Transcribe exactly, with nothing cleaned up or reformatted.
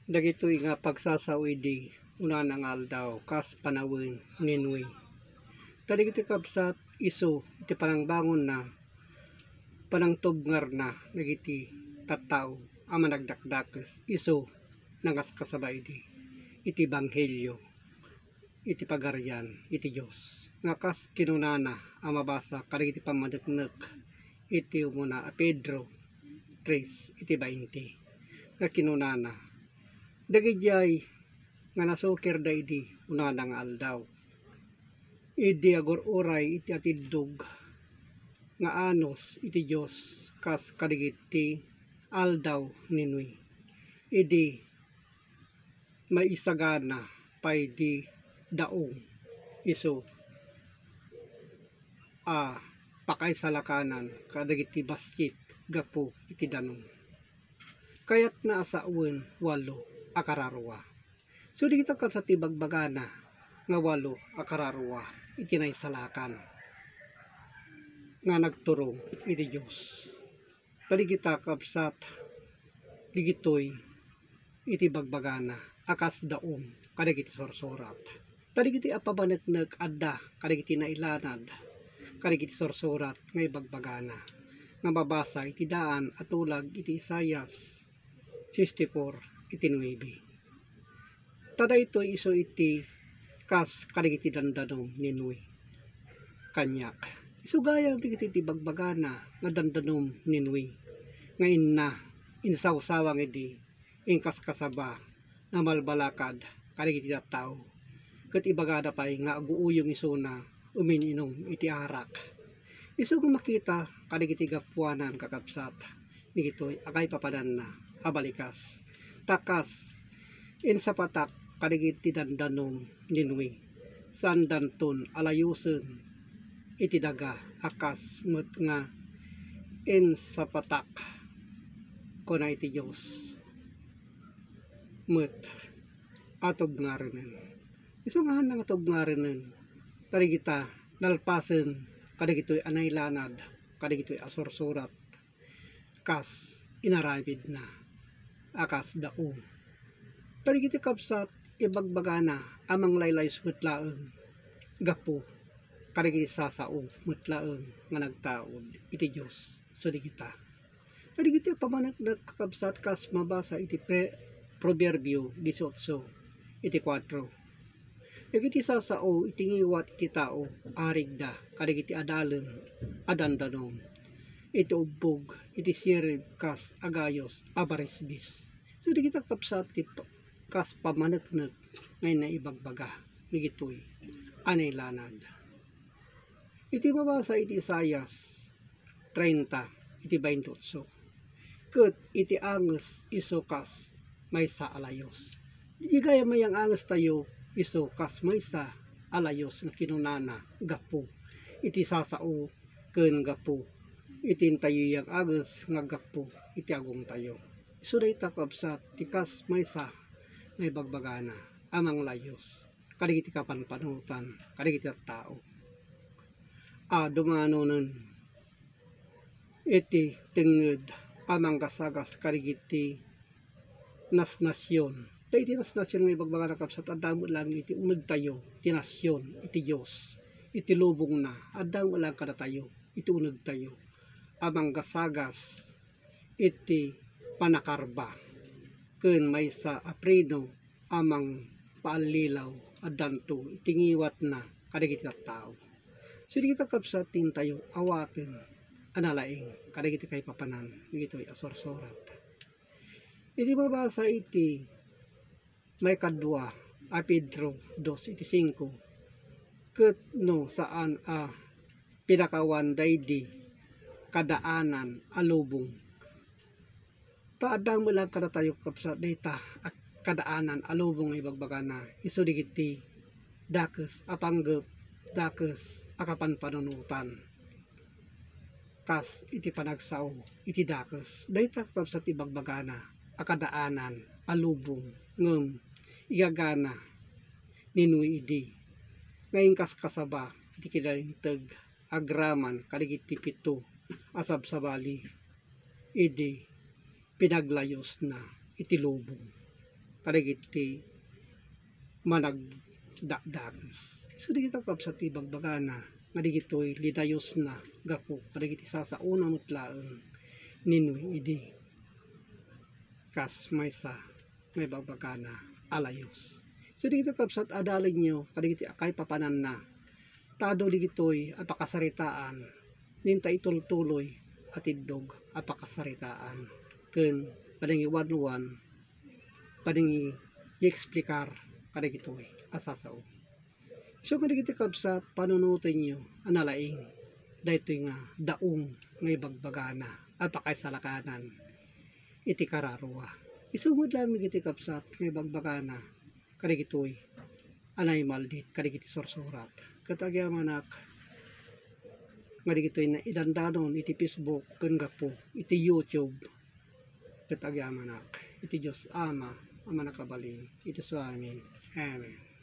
Dagitoy nga pagsasao idi unana nga aldaw kas panawen ni Noe. Ta dagiti kabsat, isu iti panangbangonna, panangtubngarna dagiti tattao a managdakdakes isu nangaskasaba idi iti ebanghelio iti Pagarian iti Dios, nga kas kinunana a mabasa kadagiti pammaneknek iti umuna a Pedro tres iti bainte, nga kinunana, dagidiay nga nasukerda idi unana nga aldaw, idi agur-uray iti atiddog nga anus iti Dios kas kadagiti aldaw ni Noe, idi maisagana pay di daong isu a pakaisalakanan kadagiti bassit gapu iti danum. Kayatna a sawen walo a kararua. So, dagita kabsat ti bagbagana nga walo a kararua iti naisalakan nga nagturong iti Dios. Kadagita kabsat, dagitoy iti bagbagana a kas daom kadagiti sursurat. Kadagiti a pamaneknek adda kadagiti nailanad kadagiti sursurat nga ibagbagana nga mabasa iti daan a tulag iti Isaias sixty-four iti nuebe. Ta daytoy isu iti kas kadagiti dandanom ni Noe. Kaniak, isu gayam dagiti ti bagbagana nga dandanom ni Noe, nga inna insawsawang idi inkaskasaba, namalbalakad kadagiti tattao, ket ibagada pay nga aguuyong isuna umin-inum iti arak. Isu nga makita kadagiti gapuanan, kakabsat, dagitoy a kaipapananna a balikas. Ta kas insapatak kadagiti dandanom ni Noe, saandanton a layosen iti daga a kas met nga insapatak, kuna iti Dios met a tubngarenen. Isu nga haanna nga tubngarenen, ta dagita nalpasen kadagitoy a nailanad kadagitoy a sursurat kas inaramidna a kas daom. Kadagiti kabsat, ibagbagana a manglaylayus met laeng gapu kadagiti sasao met laeng nga nagtaud iti Dios. So, dagita. Kadagiti a pamaneknek, kakabsat, kas mabasa iti Pre-, Proverbio dieciocho iti kuatro. Dagiti sasao iti ngiwat iti tao, arigda kadagiti adalem a dandanom iti ubbog iti sirib kas agayos a barisbis. So, dagita kabsat ti pa-, kas pamaneknek nga inna ibagbaga dagitoy a nailanad. Iti mabasa iti Isaias treinta iti baintiotso, ket iti anges isu kas maysa a layos. Di gayam maysa nga angestayo isu kas maysa a layos nga kinunana gapu iti sasao ken gapu iti intayo nga anges nga gapu iti agongtayo. Isu dayta, kabsat, ti kas maysa nga ibagbagana a manglayos kadagiti kapanpanotan kadagiti tattao a dumanonen iti tengnged a manggasagas kadagiti nasnasion. Ta iti nasnasion nga ibagbagana, kabsat, adda met laeng iti unegtayo, iti nasion, iti Dios, iti lubongna, adda met laeng kadatayo iti unegtayo a manggasagas iti panakarba ken maysa a preno a mangpaallilaw addanto iti ngiwatna kadagiti tattao. So, dagita, kabsat, ti intayo awaten a nalaing kadagiti kaipapanan dagitoy a sursurat. Iti mabasa iti maikadua a Pedro dos iti singko, ket no saan a pinakawan daydi kadaanan a lubong, ta adda met laeng kadatayo, kabsat, dayta a kadaanan a lubong nga ibagbagana isu dagiti dakes a panggep, dakes a kapanpanunotan, kas iti panagsao iti dakes. Dayta, kabsat, ti ibagbagana a kadaanan a lubong ngem igagana ni Noe idi nga inkaskasaba iti kinalinteg agraman kadagiti pito a sabsabali idi pinaglayusna iti lubong. kadagiti managdakdakes. Isu dagiti kakabsat ti ibagbagana nga dagitoy linayusna gapu kadagiti sasaona met laeng ni Noe idi kas maysa nga ibagbagana a layus. So, dagiti kakabsat, adalinyo kadagiti akay papananna. Ta adu dagitoy a pakasaritaan, ninta itultuloy a tiddog a pakasaritaan ken panangiwanwan, panangi-, i-explicar kadagitoy a sasao. Isu nga dagiti kabsat, panunotenyo a nalaing daytoy nga daong nga ibagbagana a pakaisalakanan iti kararua. Isu met laeng dagiti kabsat nga ibagbagana kadagitoy a naimaldit kadagiti sursurat. Ket agyamanak nga dagitoy naidandanon iti Facebook ken gapu iti YouTube. Ket agyamanak iti Dios Ama a mannakabalin iti suamin. Amen.